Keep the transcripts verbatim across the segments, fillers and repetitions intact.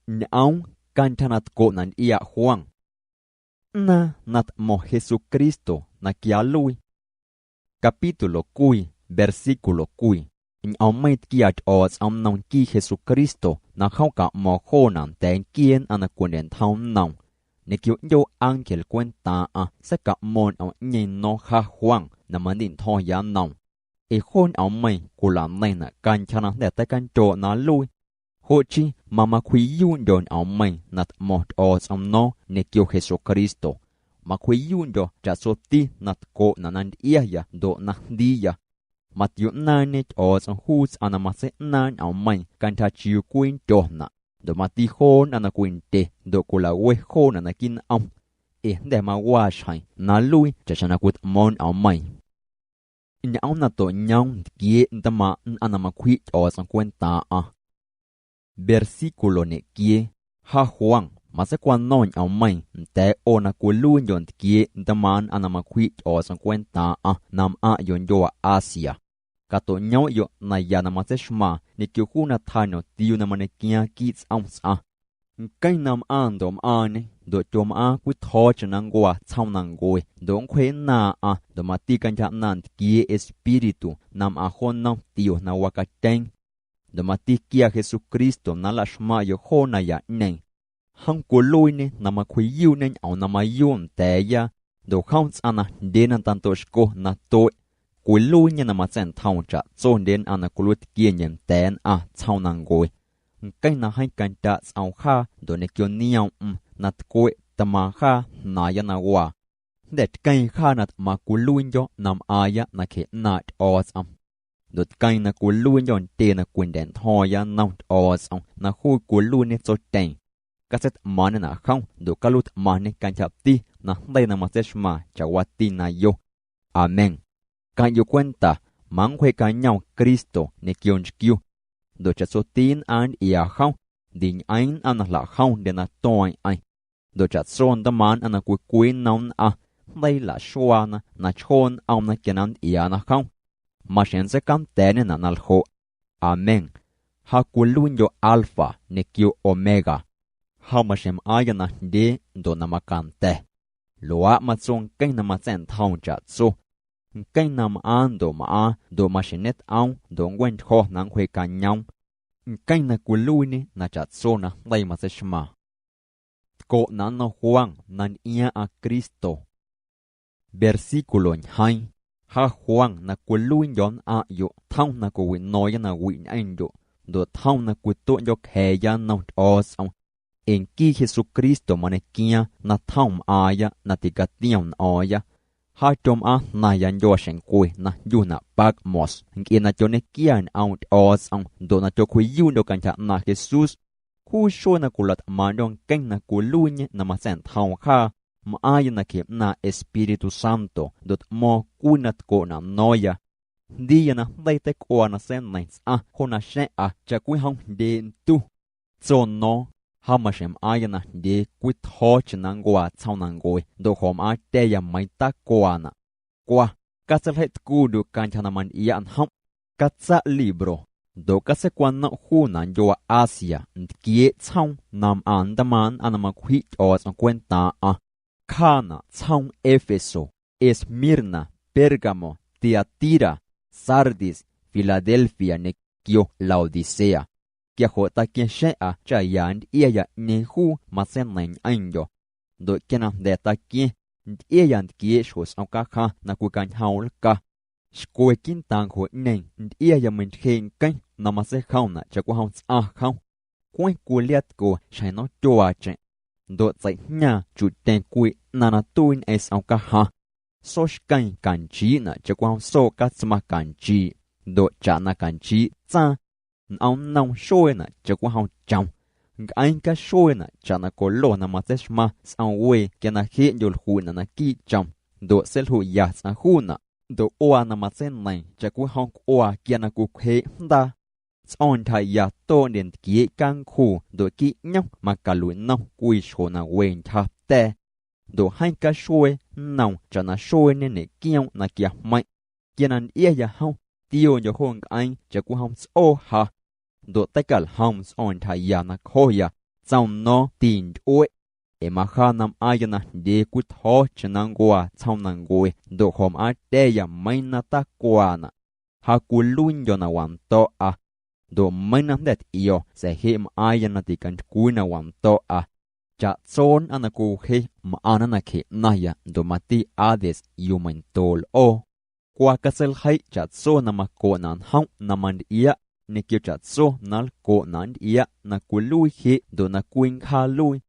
Ñꞌoom cantyja na tcoꞌ na ntyꞌiaaꞌ Juan. Ꞌnaaⁿ na tꞌmo̱ⁿ Jesucristo na quianluii. Capítulo cwii, versículo cwii. Ñꞌoommeiⁿ tquiaa Tyꞌo̱o̱tsꞌom nnom nquii Jesucristo na jom caꞌmo̱ⁿ joonaꞌ nda̱a̱ nquiee nnꞌaⁿ na cwiñeꞌntjom nnoom. Ñequio ꞌndyoo ángel cwentaaⁿꞌaⁿ seicaꞌmo̱ⁿ ñꞌoomꞌñeeⁿ no̱o̱ⁿ ja Juan na mandiꞌntjo̱ⁿya nnoom. Ee joo ñꞌoommeiⁿ cwilaꞌneiⁿnaꞌ cantyja na jnda̱ teicandyooꞌ na nluii. Joꞌ chii mamacwjiꞌyuuꞌndyo̱ ñꞌoommeiⁿ na tꞌmo̱ⁿ Tyꞌo̱o̱tsꞌom no̱o̱ⁿ ñequio Jesucristo. Macwjiꞌyuuꞌndyo̱ chaꞌtsoti na tcoꞌnaꞌ na ntyꞌiaya ndoꞌ na jndiiya. Matioꞌnaaⁿñe Tyꞌo̱o̱tsꞌom juu tsꞌaⁿ na matseiꞌnaaⁿ ñꞌoommeiⁿ cantyja chiuu cwiindyo̱naꞌ, ndoꞌ mati joo nnꞌaⁿ na cwindye ndoꞌ cwilaꞌwe joonaꞌ naquiiꞌ nꞌom, ee jnda̱ mawaa xjeⁿ na nluii chaꞌxjeⁿ na cwitꞌmo̱o̱ⁿ ñꞌoommeiⁿ. Ñꞌoom na toꞌñoom ntquieeꞌ ntmaaⁿꞌ nnꞌaⁿ na macwjiꞌ Tyꞌo̱o̱tsꞌom cwentaaⁿꞌaⁿ. Versículo ñequiee. Ja Juan matseicwano̱ⁿ ñꞌoommeiⁿ nda̱a̱ ꞌo na cwiluiindyo̱ ntquieeꞌ ntmaaⁿꞌ nnꞌaⁿ na macwjiꞌ Tyꞌo̱o̱tsꞌom cwentaaⁿꞌaⁿ na mꞌaⁿꞌyoꞌ ndyuaa Asia. Catoꞌñoomꞌyoꞌ naya na matseixmaaⁿ ñequio juu na tjaa ñomtiuu na mañequiaaⁿ quiiꞌ tsꞌom tsꞌaⁿ. Nqueⁿ na mꞌaaⁿ ndoꞌ mꞌaaⁿñe ndoꞌ tyomꞌaaⁿ cwitjo̱o̱cheⁿ na ncuaa tsjoomnancue ndoꞌ nncwjeeꞌnnaaⁿꞌaⁿ ndoꞌ mati cantyja ꞌnaaⁿꞌ ntquieeꞌ Espíritu na mꞌaⁿ jo nnom tios na wacatyeeⁿ. Ndoꞌ mati quia Jesucristo na nlaꞌxmaⁿꞌyoꞌ joo nayaꞌñeeⁿ. Jom cwiluiiñe na macwjiꞌyuuꞌñe ñꞌoom na mayuuꞌ nda̱a̱ya, ndoꞌ jom tsꞌaⁿ na jndye na tandoꞌxco na tueꞌ, cwiluiiñe na matsa̱ꞌntjoom chaꞌtsondye nnꞌaⁿ na cwiluiitquieñe nda̱a̱ nnꞌaⁿ tsjoomnancue. Nqueⁿ na jeeⁿ candyaꞌ tsꞌoom jaa ndoꞌ ñequio nioomꞌm na tcweꞌ tmaaⁿ jaa jnaaⁿya na waa. Jnda̱ tqueeⁿ jaa na tꞌmaⁿ cwiluiindyo̱ na mꞌaaⁿya nacje ꞌnaaⁿꞌ Tyꞌo̱o̱tsꞌom. Ndoꞌ tqueeⁿ na cwiluiindyo̱ ntyee na cwindya̱ꞌntjo̱o̱ⁿya nnom Tyꞌo̱o̱tsꞌom na juu cwiluiiñe tsotyeeⁿ. Catseitꞌmaaⁿñenaꞌ jom ndoꞌ caluiitꞌmaⁿñe cantyjati najndeii na matseixmaaⁿ chawaati na yo. Amén. Queⁿꞌyoꞌ cwenta, manncwjeeꞌcañoom Cristo ñequio nchquiu. Ndoꞌ chaꞌtsoti nnꞌaⁿ ntyꞌiaa jom, ndiñꞌeeⁿ nnꞌaⁿ na jlaꞌjomndye na tueeⁿꞌeⁿ. Ndoꞌ chaꞌtso ntmaaⁿꞌ nnꞌaⁿ na cwii cwii nnom nnꞌaⁿ jndeii laꞌxuaana na chjoo nꞌomna quia na nntyꞌiaana jom. Maxjeⁿ nntseicanda̱a̱ꞌñenaꞌ na ljoꞌ. Amén. Ja cwiluiindyo̱ Alfa ñequio Omega. Ja maxjeⁿ mꞌaaⁿya na jndye ndoꞌ na macanda̱. Luaaꞌ matso nqueⁿ na matsa̱ꞌntjoom chaꞌtso. Nqueⁿ na mꞌaaⁿ ndoꞌ mꞌaaⁿ ndoꞌ maxjeⁿ ñetꞌoom ndoꞌ nncweꞌntyjo̱ na nncwjeeꞌcañoom. Nqueⁿ na cwiluiiñe na chaꞌtso najndeii matseixmaaⁿ. Tcoꞌnaꞌ nnom Juan na ntyꞌiaaⁿꞌaⁿ Cristo. Versículo ñjeeⁿ. Ja Juan na cwiluiindyo̱ nnꞌaⁿꞌyoꞌ tjom na cwiwiꞌno̱o̱ⁿya nawiꞌ ñꞌeⁿndyoꞌ, ndoꞌ tjom na cwitueꞌndyo̱cja̱a̱ⁿya nnom Tyꞌo̱o̱tsꞌom. Ee nquii Jesucristo mañequiaaⁿ na tjom mꞌaaⁿya na ticatiom nꞌo̱o̱ⁿya. Ja tyomꞌaaⁿ jnaⁿya ndyuaa xeⁿncwe na jndyunaꞌ Patmos ncꞌe na tyoñequia ñꞌoomꞌ Tyꞌo̱o̱tsꞌom ndoꞌ na tyocwjiꞌyuuꞌndyo̱ cantyja ꞌnaaⁿꞌ Jesús. Juu xuee na cwilaꞌtꞌmaaⁿꞌndyo̱ nqueⁿ na cwiluiiñe na matsa̱ꞌntjoom jaa, mꞌaaⁿya nacje ꞌnaaⁿꞌ Espíritu Santo ndoꞌ tꞌmo̱o̱ⁿ cwii na tcoꞌnaꞌ no̱o̱ⁿya. Jndiiya najndeii teicꞌuaa na seineiⁿ tsꞌaⁿ joo naxa̱ⁿꞌa chaꞌcwijom jndye ntu. Tso no̱o̱ⁿ: Ja maxjeⁿ mꞌaaⁿya na jndye cwitjo̱o̱cheⁿ na ncuaa tsjoomnancue ndoꞌ joꞌ mꞌaaⁿtya̱ya meiiⁿ tacuaanaꞌ. Cwa: Catseiljeiꞌ tcuundyuꞌ cantyja na mantyꞌiaꞌ njomꞌ. Catsaꞌ libro, ndoꞌ catseicwanomꞌ juunaꞌ ndyuaa Asia ntquieeꞌ tsjoom na mꞌaⁿ ntmaaⁿꞌ nnꞌaⁿ na macwjiꞌ Tyꞌo̱o̱tsꞌom cwentaaⁿꞌaⁿ. Cjaanaꞌ tsjoom Éfeso, Esmirna, Pérgamo, Tiatira, Sardis, Filadelfia ñequio Laodicea. Quia joꞌ taquia̱ⁿ xa̱ⁿꞌa cha ya ntyꞌiaya ꞌñeeⁿ juu matseineiⁿ ñꞌeⁿndyo̱. Ndoꞌ quia na jnda̱ taquia̱ⁿ, ntyꞌiaya ntquieeꞌ xjo sꞌom cajaⁿ na cwicañjoom lca. Xcwe quiiꞌntaaⁿ ncjoꞌñeeⁿ ntyꞌiaya meintyjeeꞌ nqueⁿ na matseijomnaꞌ chaꞌcwijom tsꞌaⁿ jom. Cweⁿ cwii liaatco xjeⁿ no̱o̱ⁿtyuaacheⁿ. Ndoꞌ tseiꞌjñaaⁿ chuꞌtyeⁿ cwii ꞌnaⁿ na tuii ñꞌeⁿ sꞌom cajaⁿ. Sooxqueeⁿ canchiiꞌnaꞌ chaꞌcwijom sooꞌ catsmaⁿ canchiiꞌ, ndoꞌ chaꞌna canchiiꞌ tsaaⁿ. Nꞌom nnoom xueenaꞌ chaꞌcwijom chom. Ncꞌeeⁿ caxueenaꞌ chaꞌna colo na matseixmaⁿ sꞌom wee quia na jeꞌ ndyoljuꞌnaꞌ naquiiꞌ chom, ndoꞌ seiljuꞌya tsꞌaⁿ juunaꞌ, ndoꞌ ꞌuaa na matseineiⁿ chaꞌcwijom cꞌuaa quia na cwicwjeeꞌ jndaa. Tsꞌo̱o̱ⁿ ntyjaya tooꞌndye ntquieeꞌ cancjuu ndoꞌ quiiꞌ ꞌñom macaluiꞌnom cwii xjo na we ntyja ta̱a̱. Ndoꞌ jeeⁿ caxuee nnoom chaꞌna xueeñe ñeꞌquioomꞌ na quiajmeiⁿꞌ. Quia na ntyꞌiaya jom, tioondyo̱ jo ncꞌeeⁿ chaꞌcwijom tsꞌoo ja. Ndoꞌ teicaljoom tsꞌo̱o̱ⁿ ntyjaya nacjoya tsoom no̱o̱ⁿ tintyꞌueꞌ. Ee majaa na mꞌaaⁿya na jndyee cwitjo̱o̱cheⁿ na nncuaa tsjoomnancue ndoꞌ jo̱ mꞌaaⁿtya̱ya meiiⁿ na tacuaanaꞌ. Ja cwiluiindyo̱ na wando̱ꞌa. Ndoꞌ meiiⁿ na jnda̱ tꞌio̱ sa̱a̱ jeꞌ mꞌaaⁿya na ticantycwii na wando̱ꞌa. Chaꞌtso nnꞌaⁿ na cwiwje mꞌaⁿna nacje ꞌnaⁿya ndoꞌ mati Hades yuu meindooꞌ lꞌoo. Cwacatseiljeii chaꞌtso na macoꞌnaꞌ njomꞌ na mantyꞌiaꞌ ñequio chaꞌtso na nlcoꞌnaꞌ nntyꞌiaꞌ na cwiluii jeꞌ ndoꞌ na cwii ncjaaluii.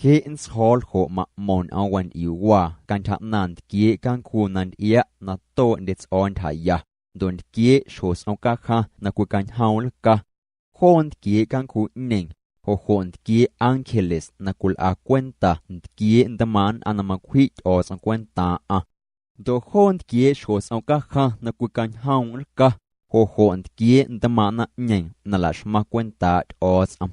Jeꞌ nntsjo̱o̱ ljoꞌ maꞌmo̱ⁿ ñꞌoom wantyꞌiuwaa cantyja ꞌnaaⁿꞌ ntquieeꞌ cancjuu na ntyꞌiaꞌ na tooꞌndye tsꞌo̱o̱ntyjaya ndoꞌ ntquieeꞌ xjo sꞌom cajaⁿ na cwicañjoom nlca. Joo ntquieeꞌ cancjuuꞌñeeⁿ, joꞌ joꞌ ntquieeꞌ ángeles na cwilꞌa cwenta ntquieeꞌ ntmaaⁿꞌ nnꞌaⁿ na macwjiꞌ Tyꞌo̱o̱tsꞌom cwentaaⁿꞌaⁿ. Ndoꞌ joo ntquieeꞌ xjo sꞌom cajaⁿ na cwicañjoom nlca, joꞌ joꞌ ntquieeꞌ ntmaaⁿꞌ naⁿꞌñeeⁿ na laꞌxmaⁿ cwentaaꞌ Tyꞌo̱o̱tsꞌom.